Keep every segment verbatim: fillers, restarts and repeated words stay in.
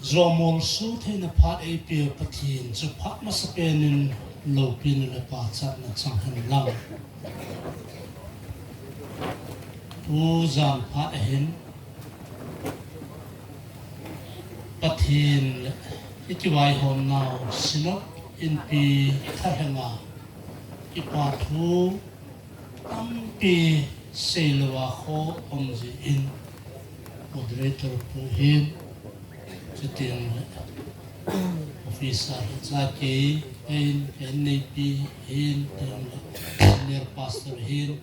Jomol suhtheina phat eipeh Pathen chu phat masapen in loupina le pachatna chang hen lang. Tujan phat ahin Pathen le ikivaihomnau Synod Inpi thalhenga kipa thu tampi seilouva kho umjin, moderator pu hin, chuteng le officer hichakei hin, hin neipi hin, chuteng le senior pastor hin,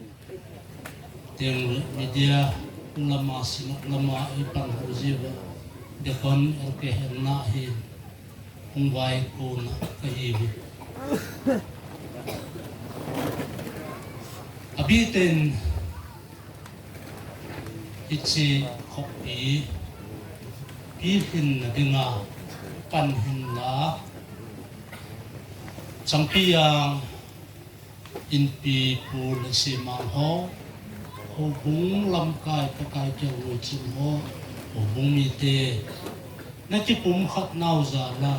chuteng le media lama, Synod lama eipanhu jiuva, Deacon L K Henna hin, hung vaikona kahiuve. Abiten hiche khopi pilhinna dinga pan hinla, Changpijang Inpipu le Semang ho, houbung lamkai, Pakai kelngoi ching ho, houbung mite, nakipumkhat nau jal a,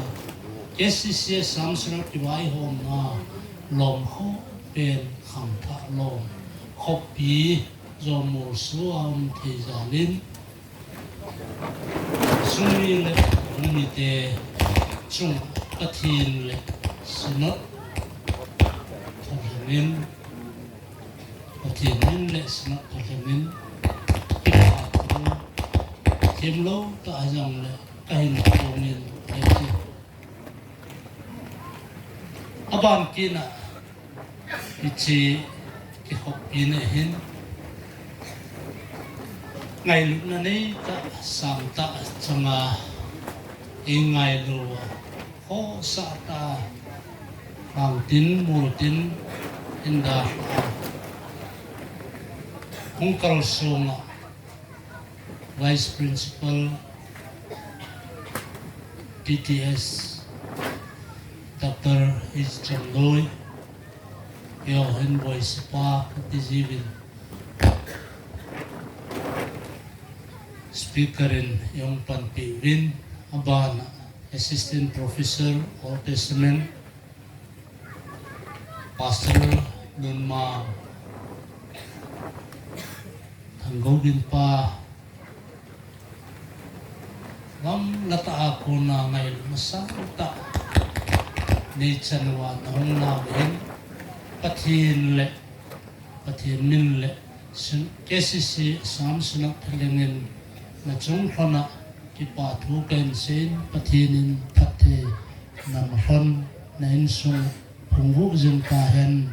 K C C Assam Synod kivaihomna lom khopen khangthah lom khopi Jomol suh a um thei jal in, sungmi le lungmite chung Pathen le Synod thalheng in, Pathen min le Synod thalheng in, kipa thu themlou tah hijongle kahin phong in ahi. Aban kit a, hiche kikhopina hin ngailutna neitah, sangtah chunga eingailu a, khohsah tah a, hangtin, multin, hinda a hung kalsong a, Vice Principal T T S, Doctor H. Chamloi, eiho hin boisapa kati jiuvin, Speaker in eihung panpi uvin, abana Assistant Professor, Old Testament, Pastor Lunmang, Thanggouginpa, gamla tah a kona ngailutna sangtah neichan uva nahung nau hin, Pathen le, Pathen min le, Syn-, K C C Assam Synod thalheng in nachung lhon a kipa thu kahin seiyin, Pathen in phatthei nama lhon, na insung phungvuh jing tahen.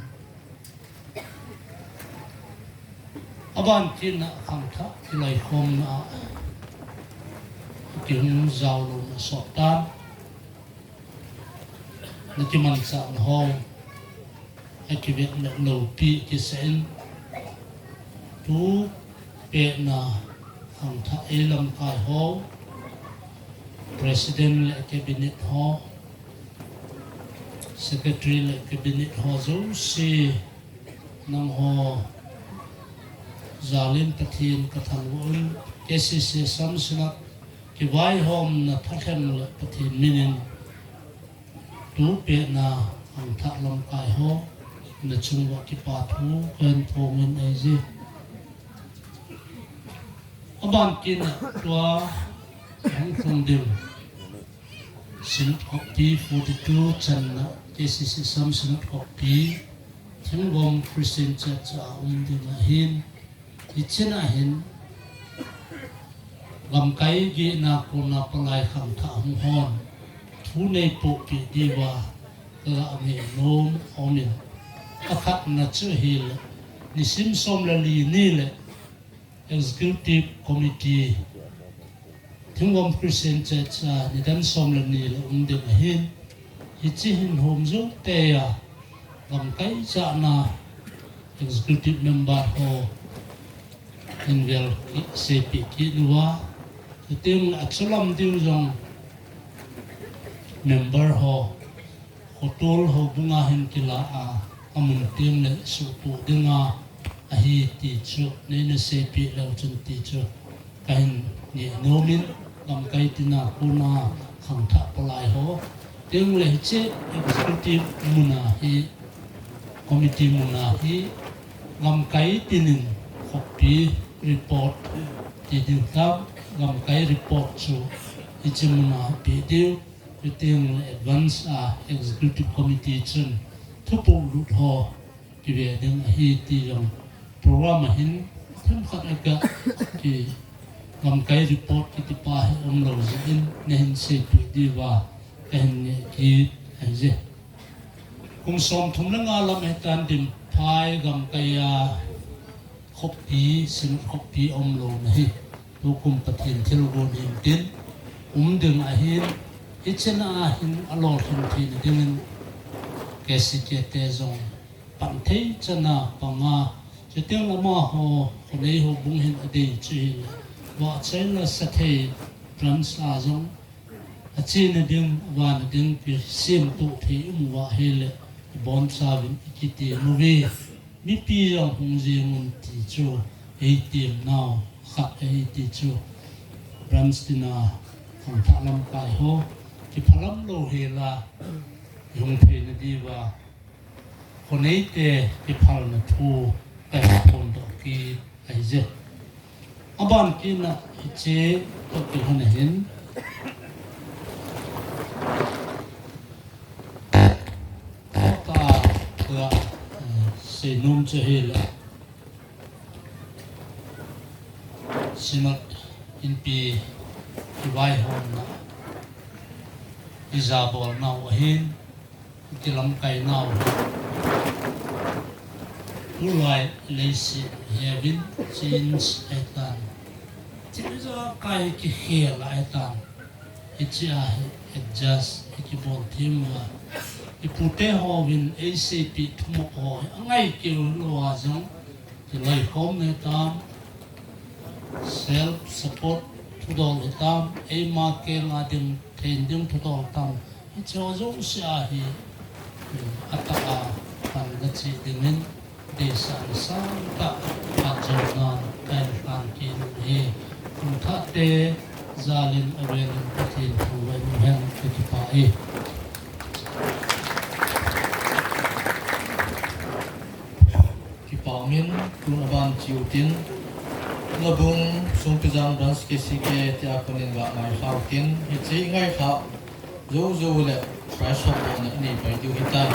Aban kit a khangthah kiloikhomna a kihung jaolouna sot tan, nakimanchahna ho, akivetna loupi kisah in, tupet na khangthah eilamkai ho, President le Cabinet ho, Secretary le Cabinet ho jouse, nangho jal in Pathen kathangvah un, K C C Assam Synod kivaihomna thalheng le Pathen min in tupet na khangthah lamkai ho, nachung uva kipa thu kahin phong in ahi je. Aban kit a tua hung phong ding Synod Khopi forty-two channa K C C Assam Synod Khopi, Thingvom Christian Church a um ding ahin, hiche a hin lamkai gihna kona palai khangthah hung hon thu neipohpeh diuva kaga ngeh nom aumin, akhatna chu ahile, nisim som le li ni le Executive Committee, Thingvom Christian Church a nidan som le ni le um ding ahin, hiche hin hom jou tei a, lamkai chahna Executive Member ho hin vel seipeh kit uva, chuteng le achulam diu jong member ho, khotol houbunga hin kila a, amun teng le suhtoh dinga ahi ti chu neina seipeh leu chun ti chu kahin ngeh nom in, gamkai tina kona khangthah palai ho, tengle hiche executive muna hi, committee muna hi, gamkai tinin khoppi report ti ding tam, gamkai report chu hiche muna pe diu, chutengle advance a executive committee chun thupoh lut ho kive ding ahi ti jong program ahin themkhat a ka ki gamkai report kiti pa hi umlou jeh in nahin seipeh diuva kahin neh kit ahi je. Kum somthum le nga lam hitan Dimphai gamkai a khoppi, Synod khoppi umlouna hi tukum Pathen thilgon hintin um ding ahin, hichena ahin alolhin theina dingin K C K te jong pan thei chana panga, chuteng amaho khonei houbung hin adei chu hile, Vahchoila Sathei branch a jong achena ding, avana ding kisemtoh thei imu uva ahile, ibonchauvin ikiti uve. Mipi jong hung jeng un ti chu eitemnau khat ahi ti chu branch tina khangthah lamkai ho kiphalam louhela ihung theina diuva khoneite kiphalna thu kahin phondoh kit ahije. Aban kitna hiche toh kilhon ahin, ka, ka, eh, seinom chu hile, Synod Inpi ivaihomna ijabolnau ahin, kilamkainau hi tulai leiset heuvin change ahitan, thil ijakai kikhel ahitan, hichea hi adjust ikibol thei uva, ipute hovin eiseipeh thumop ho hi angaikeu louva jong kiloikhomna hitam, self support thudol hitam, eima kenga ding, thei ding thudol hitam, hicheho jouse a hi, eh, atah a pan gache dingin deisahna sangtah phatjounan kahin lhan kit uve. Kumthahte jalin avelin Pathen thangvah in umhen, kakipah e. Kipah umin, tun aban cheu tin, Labung Songpijang Branch K C K tia konin ga ngailhau tin, hiche ngailhah joujou le prize hop na ineipai diu hitan.